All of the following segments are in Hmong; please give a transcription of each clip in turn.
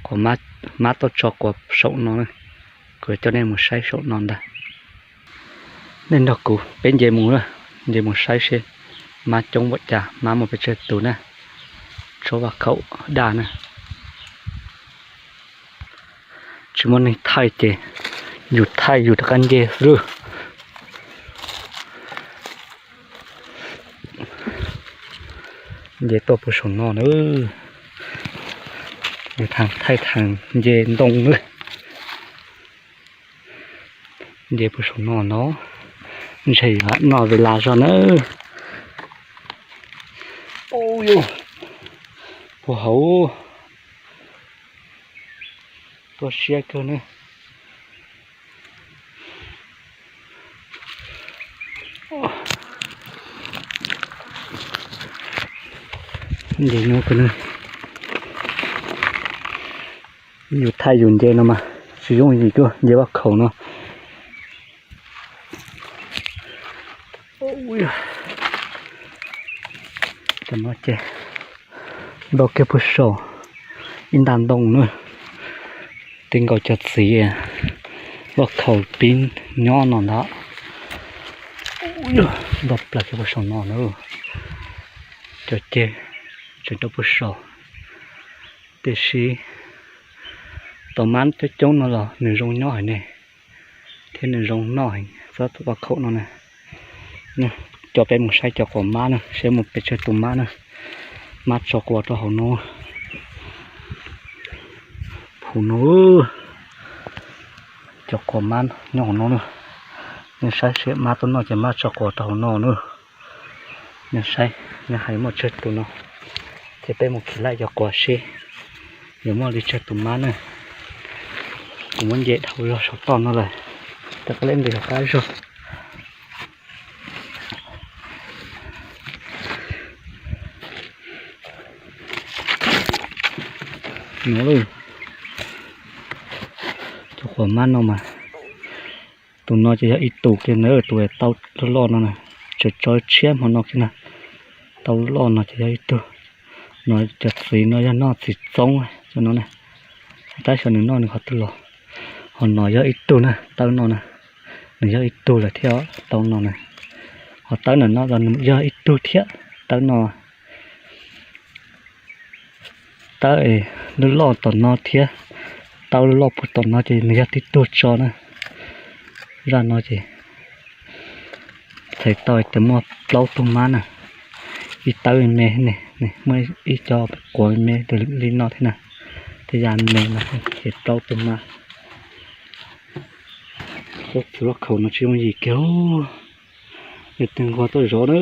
Kuv, mab tuaj tso quas saum no na, kuv coj nej mus saib saum no ntag. Nej nrog kuv peb nce mus, nce mus saib seb mab coob npaum cas, mab muaj pes tsawg tus na. Tsob vaj khaum daj na. Tsis muaj neeg thaij ces yus thaij yus rov qab nce xwb. Nce tuaj puag saum no na. Thaij thaij nce ntoo na. Nce puag saum no no, ntshe yuav noj ve las zog na. Puag hauv, tuaj siab kawg na. Nce no, yus thaij yus nce no mas tsis yooj yim, tuaj nce vaj khaum no. Cov no ces nto kiag puag saum ib nta ntoo na, ti nkaus cov txiv vaj khaum pib nyob no ntag. Nto plaws kiag puag saum no na, cov ceg tseem rau puag saum. Tiam sis tau mab coob coob no los nws zoo nyob heev ne, thiab nws zoo noj heev tsob vaj khaum no na. Coj peb mus saib cov quas mab na, seb muaj pes tsawg tus mab na. Mab tso quas rau hauv no. Hauv no, cov quas mab nyob hauv no na. Nej saib seb mab tuaj noj ces mab tso quas rau hauv no na. Nej saib, nej hais muaj tsawg tus no, ces peb mus khiv laij cov quas seb yuav muaj li tsawg tus mab na. Kuv muab nce dhau zog saum toj no lawm, rov qab leb nqis hauv qab zog. No, cov quas mab no mas, tus no ces yog ib tug kiag na, tus tau loj loj no na, tseem tso tshiab hmo no kiag na. Tau loj no ces yog ib tug. No cov txiv no yog noj txiv txoob cov no na. Tab sis nws noj nws qhov twg los. Ho no yog ib tug na, tawb no na, nws yog ib tug lawm thiab tau no na. Ho tawb no no los nws yog ib tug thiab, tawb no. Tawb loj loj tom no thiab, tawb loj loj puag tom no ces nws yog tib tug tso na. Zaj no ces txhais tau tias muaj plaub tug mab na. Ib tawb me ne, muaj ib co quav me li no thiab na, tej yam me no ces plaub tug mab. Tsob txiv vaj khaum no tsis yooj yim kiag. Yog tus nquag tuaj zov na,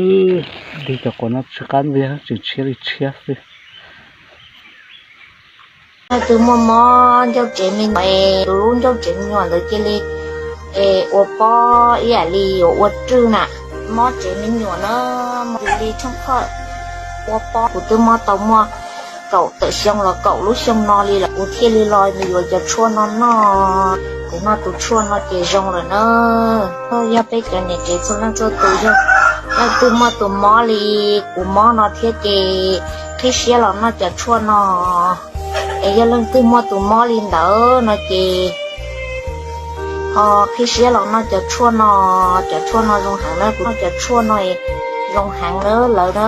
lig cov quav no tsis qab ntxiag, tseem tshiab li tshiab xwb. Leej twg muaj mob ncauj tsev me nyuam, tus lub ncauj tsev me nyuam ntawd cia li ua pob ib yam li yuav ua rwj na. Mob tsev me nyuam na, mob li tshoob phawj, ua pob. Kuv twb mob tau muaj kaum tawm xyoo los kaum lub xyoo no li lawm, kuv thiaj li los yuav cov tshuaj no noj. Kuv noj tus tshuaj no ces zoo lawm na. Yog peb cov niam tsev txhua leej txhua tus yog leej twg muaj tus mob li kuv mob no thiab ces qhib siab los noj cov tshuaj no. Es yog leej twg muaj tus mob li ntawd no ces ho qhib siab los noj cov tshuaj no. Cov tshuaj no zoo heev na, kuv noj cov tshuaj no zoo heev na lawm na.